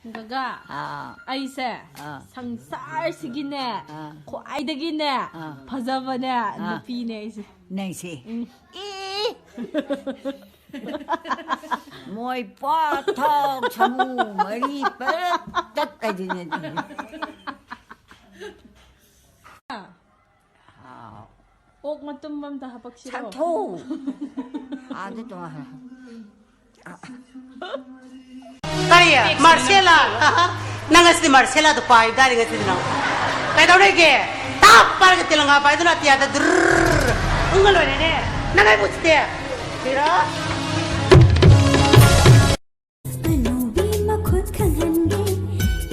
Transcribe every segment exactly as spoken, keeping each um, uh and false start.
ꯒꯒꯥ, ꯑꯥ꯫ ꯑꯩꯁꯦ ꯑꯥ꯫ ꯁꯪꯁꯥꯔꯁꯤꯒꯤꯅꯦ, ꯑꯥ꯫ ꯈ꯭ꯋꯥꯏꯗꯒꯤꯅꯦ, ꯑꯥ꯫ ꯐꯖꯕꯅꯦ, ꯑꯥ꯫ ꯅꯨꯄꯤꯅꯦ ꯑꯩꯁꯦ꯫ ꯅꯪꯁꯦ? ꯎꯝ꯫ ꯏ! ꯃꯣꯏ ꯄꯥꯊꯣꯛ ꯁꯃꯨ ꯃꯔꯤ ꯄꯔꯛ ꯇꯠ ꯍꯥꯏꯗꯨꯅꯦ ꯑꯗꯨꯗꯤ꯫ ꯑꯥ꯫ ꯑꯣꯛ ꯃꯇꯨꯝ ꯑꯝꯇ ꯍꯥꯄꯛꯁꯤꯔꯣ? ꯁꯥꯊꯨ! ꯑꯥꯗ ꯇꯣ-, ꯀꯔꯤ? ꯃꯥꯔꯁꯦꯂꯥ? ꯅꯪ ꯉꯁꯤꯗꯤ ꯃꯥꯔꯁꯦꯂꯥꯗꯣ ꯄꯥꯏꯕ ꯇꯥꯔꯦ ꯉꯁꯤꯗꯤ ꯅꯪ꯫ ꯀꯩꯗꯧꯔꯤꯒꯦ? ꯇꯥꯞ ꯄꯥꯏꯔꯒ ꯇꯦꯂꯪꯒꯥ ꯄꯥꯏꯗꯨꯅ ꯑꯇꯤꯌꯥꯗ ꯗ꯭ꯔꯔꯔ ꯎꯪꯉ ꯂꯣꯏꯔꯦꯅꯦ꯫ ꯅꯪ ꯑꯩꯕꯨ ꯎꯁꯤꯇꯦ? ꯀꯔꯤꯔꯥ? ꯑꯅꯧꯕꯤ ꯃꯈꯨꯠ ꯈꯪꯍꯟꯒꯦ,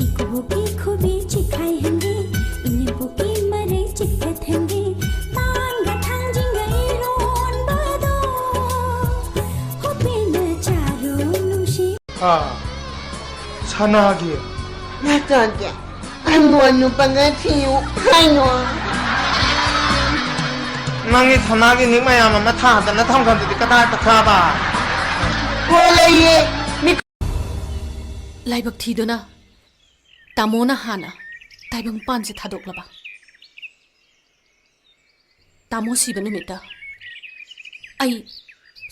ꯏꯀꯨꯕꯣꯛꯀꯤ ꯈꯨꯕꯤ ꯆꯤꯛꯈꯥꯏꯍꯟꯒꯦ, ꯏꯅꯦꯝꯕꯣꯛꯀꯤ ꯃꯔꯩ ꯆꯤꯛꯊꯠꯍꯟꯒꯦ, ꯄꯥꯟꯒ ꯊꯥꯡꯖꯤꯡꯒ ꯏꯔꯣꯟꯕꯗꯣ, ꯍꯣꯄꯦꯅ ꯆꯥꯔꯣ ꯅꯨꯡꯁꯤ꯫ ꯑꯥ, ꯁꯅꯥꯒꯤ꯫ ꯅꯠꯇ꯭ꯔꯗꯤ ꯑꯩꯉꯣꯟ ꯅꯨꯄꯥꯒ ꯊꯤꯌꯨ ꯍꯥꯏꯅꯣ? ꯅꯪꯒꯤ ꯁꯅꯥꯒꯤ ꯅꯤꯛ ꯃꯌꯥꯝ ꯑꯃ ꯊꯥꯗꯅ ꯊꯝꯈ꯭ꯔꯗꯨꯗꯤ ꯀꯗꯥꯏ ꯄꯠꯊꯥꯕ? ꯍꯣ, ꯂꯩꯌꯦ꯫ ꯃꯤ ꯂꯥꯏꯕꯛ ꯊꯤꯗꯨꯅ ꯇꯥꯃꯣꯅ ꯍꯥꯟꯅ ꯇꯥꯏꯕꯪꯄꯥꯟꯁꯦ ꯊꯥꯗꯣꯛꯂꯕ꯫ ꯇꯥꯃꯣ ꯁꯤꯕ ꯅꯨꯃꯤꯠꯇ ꯑꯩ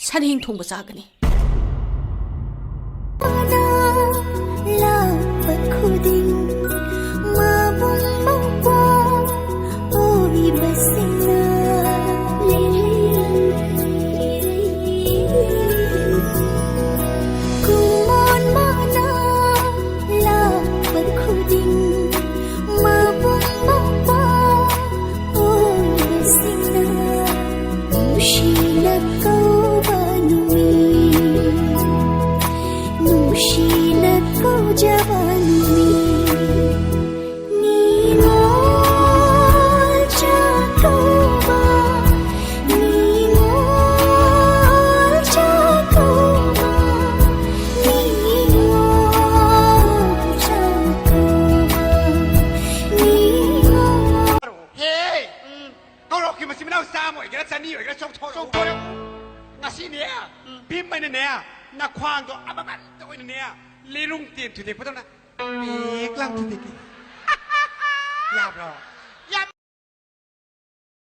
ꯁꯟꯍꯦꯡ ꯊꯣꯡꯕ ꯆꯥꯒꯅꯤ꯫ ꯂꯥꯛꯄ ꯈꯨꯗꯤꯡ ꯃꯕꯨꯡ ꯃꯧꯄ꯭ꯋꯥ ꯑꯣꯏꯕꯁꯤꯡꯅ ꯂꯩꯔꯩ ꯀꯨꯃꯣꯟ ꯃꯥꯅ ꯂꯥꯛꯄ ꯈꯨꯗꯤꯡ ꯃꯕꯨꯡ ꯃꯧꯄ꯭ꯋꯥ ꯑꯣꯏꯕꯁꯤꯡꯅ ꯅꯨꯡꯁꯤꯅ ꯀꯧꯕ ꯅꯨꯃꯤꯠ, ꯅꯨꯡꯁꯤꯅ ꯀꯧꯖꯕ ꯅꯨꯃꯤꯠ꯫ ꯅꯤꯉꯣꯜ ꯆꯥꯛꯀꯧꯕ, ꯅꯤꯉꯣꯜ ꯆꯥꯛꯀꯧꯕ, ꯅꯤꯉꯣꯜ ꯆꯥꯛꯀꯧꯕ, ꯅꯤꯉꯣꯜ꯫ ꯍꯦ! ꯎꯝ꯫ ꯀꯧꯔꯛꯈꯤ ꯃꯆꯤꯟ ꯃꯅꯥꯎ ꯆꯥꯝꯃ ꯑꯣꯏꯒꯦꯔꯥ, ꯆꯅꯤ ꯑꯣꯏꯒꯦꯔꯥ, ꯆꯧꯊꯣꯔꯛꯎ꯫ ꯆꯧꯊꯣꯔꯛꯎ꯫ ꯉꯁꯤꯅꯦ, ꯎꯝ꯫ ꯚꯤꯝ ꯑꯩꯅꯅꯦ, ꯅꯈ꯭ꯋꯥꯡꯗꯣ ꯑꯃꯃꯠꯇ ꯑꯣꯏꯅꯅꯦ, ꯂꯤꯔꯨꯡ ꯇꯦꯟ ꯊꯨꯗꯦꯛꯄꯗꯧꯅ ꯄꯤꯛ ꯂꯥꯡ ꯊꯨꯗꯦꯛꯀꯦ꯫ ꯌꯥꯕ꯭ꯔꯣ?